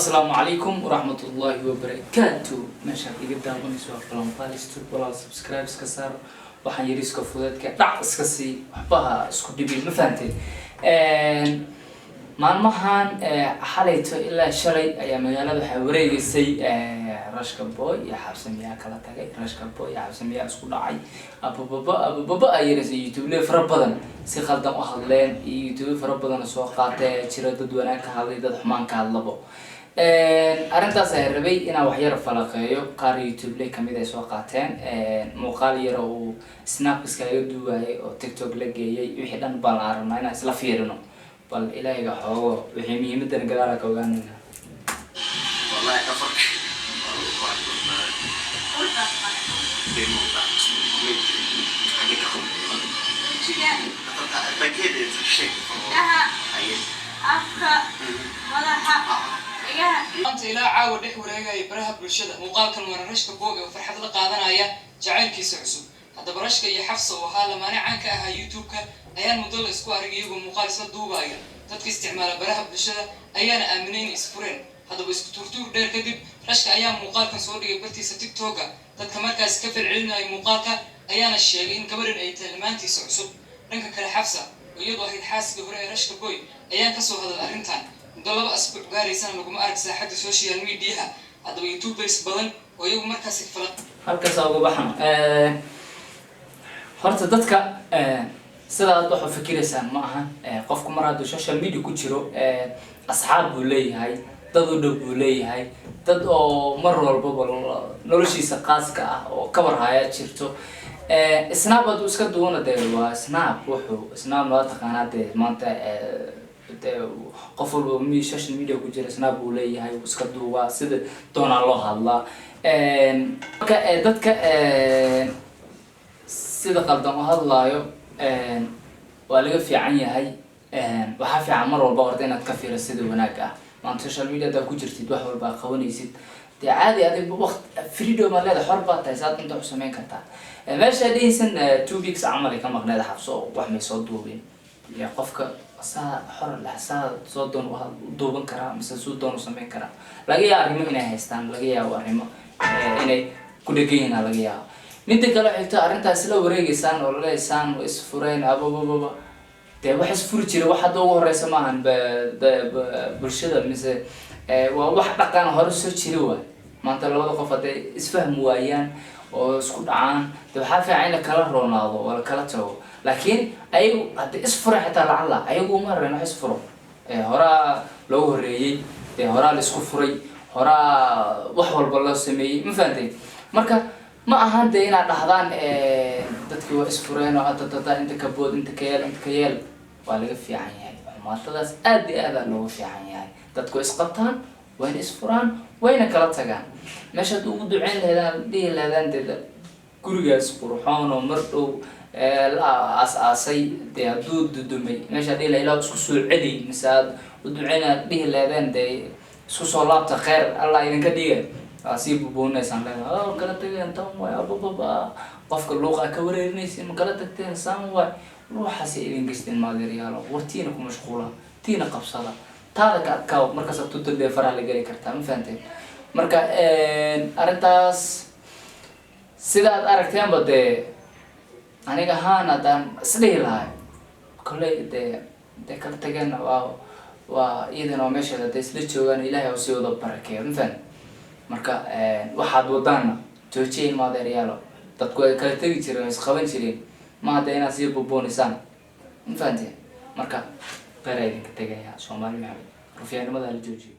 Asalaamu calaykum waraxmatullaahi wabarakaatu. Meeshaad iga daawanayso waa Balanbalis Tube. Walaal, subscribe iska saar, waxaan yariiska fudeedka dhac iska sii, waxbaha isku dhibin. Ma fahanteen? Maalmahan xalayto ilaa shalay ayaa magaalada waxaa wareegeysay Rashka Boy iyo Xabse miyaa kala tagay, Rashka Boy iyo Xabse miyaa isku dhacay, abababa abababa ay yareysay. YouTube fara badan si khaldan u hadleen iyo YouTube fara badan soo qaatee jira, dad wanaag ka hadlay, dad xumaan ka hadlabo. Arrintaas ayaa rabay inaan waxyar falaqeeyo. Qaar YouTube le kamid ay soo qaateen muuqaal yar oo uu Snap iskaga duwayay oo TikTok la geeyay. Wixii dhan baan la rabnaa inaan isla fiirino. Bal ilaahayga xoogo wixii muhiimadana gadaala ka ogaanayna. والله كفر. Wejiga, afka, madaxa, dhegaha. Maanta ilaa caawa dhex wareegaya baraha bulshada muuqaalkan waana Rashka Boy oo farxad la qaadanaya jacaylkiisa cusub. Haddaba Rashka iyo Xafsa oo ahaa lamaane caan ka ahaa YouTube-ka ayaan muddo la isku arag iyagoo muuqaal isla duubaya. Dadka isticmaala baraha bulshada ayaana aaminay inay isfureen. Haddaba isku tuurtuur dheer kadib, Rashka ayaa muuqaalkan soo dhigay bartiisa TikToka. Dadka markaas ka falcelinaya muuqaalka ayaana sheegay in gabadhan ay tahay lamaantiisa cusub. Dhanka kale, Xafsa oo iyadu ahayd xaaskii hore ee Rashka Boy ayaan kasoo hadal arrintan. Muddo 2 asbuuc gaaraysana laguma arag saaxadda social mediaha. Haddaba YouTubers badan oo iyagu markaasi fala Halkaas uga baxno. Horta dadka sidaad wax u fikiraysaan ma aha. Qofku mar hadduu social media ku jiro, asxaab buu leeyahay, dad u dhow buu leeyahay, dad oo mar walbaba noloshiisa qaaska ah oo ka warhaya jirto. Snap hadduu iska duwana, dee waa Snap, wuxuu Snap loo taqaanaa. Dee maanta dee qof walba social media ku jira Snap buu leeyahay, wuu iska duubaa, sida doonaa loo hadlaa. Marka dadka sida qaldan u hadlaayo waa laga fiican yahay. Waxaa fiican mar walba horta inaad ka fiiro sida wanaag ah. Maanta social media haddaa ku jirtid, wax walba aad qabanaysid, dee caadi adig waqt freedom aad leedahay, xor baad tahay, saad inta wax samayn kartaa. Meesha dhehaysan 2 weeks camal ay ka maqneed Xabso oo wax may soo duubin. Ya qofka saa xor leh, saa soo doon u duuban karaa mise suu doon u samayn karaa. Laga yaabo arrimo inay haystaan, laga yaabo arrimo inay ku dhegan yihiin laga yaabo. Midda kale xigto, arrintaas la wareegeysaan oo laleeysaan way isfureen ababababa, dee wax isfuri jira wax hadda ugu horeysa maahan bulshada mise waa wax dhaqan hore soo jira waay. Maanta labada qof hadday isfahmi waayaan oo isku dhacaan, dee waxaa fiican in la kala roonaado oo la kala tago. Laakiin ayagu hadday isfureen xitaa, lacala ayagu uma horreyn wax isfuro. Horaa loogu horreeyey, dee horaa la isku furay, horaa wax walba loo sameeyey. Ma fahantay? Marka ma ahan dee inaad dhahdaan dadkii waa isfureen oo atatata, inta ka bood, inta ka yeel, inta ka yeel. Waa laga fiican yahay xumaatadaas, aad iyo aad aa looga fiican yahay. Dadku way isqabtaan, wayna isfuraan, wayna kala tagaan. Meeshaad ugu duceyn laheedaan, dhihi laheedaan dee gurigaas qurxoon oo mar dhow la aas-aasay dee hadduu dudumay, meeshaad dhihi lahaa Ilaah isku soo celi, mise aad u duceynaad dhihi laheedeen dee isku soo laabta, kheyr Allah idinka dhiga, waa sii bubuunaysaan, leedahay oh kala tageen, tan waay, abababa, qofka luuqa ka wareerinaysin, ma kala tagteen, saan waay, ruuxaasi idin gashteen. Maadeeryaalo, war tiina ku mashquula, tiina qabsada, taada ka adkaaw, markaas aad tuta dee faraha la geli kartaa. Ma fahanteen? Marka arrintaas sida aad aragteenba, dee aniga ahaan haddaan isdhihi lahay, kolley dee kala tageenna waa iyadana waa meesheeda. Dee isla joogaan, Ilaahay oo sii wada barakeeyo. Ma fahan? Marka waxaad wadaanna joojiya, ilma adeeryaalo. Dadku ay kala tegi jireen oo isqaban jireen, ma hadda inaad sii bubuunisaan. Ma fahanteen? Marka kheyraa idinka tegaya. Soomaali Maxamed, rufyaanimada la joojiyo.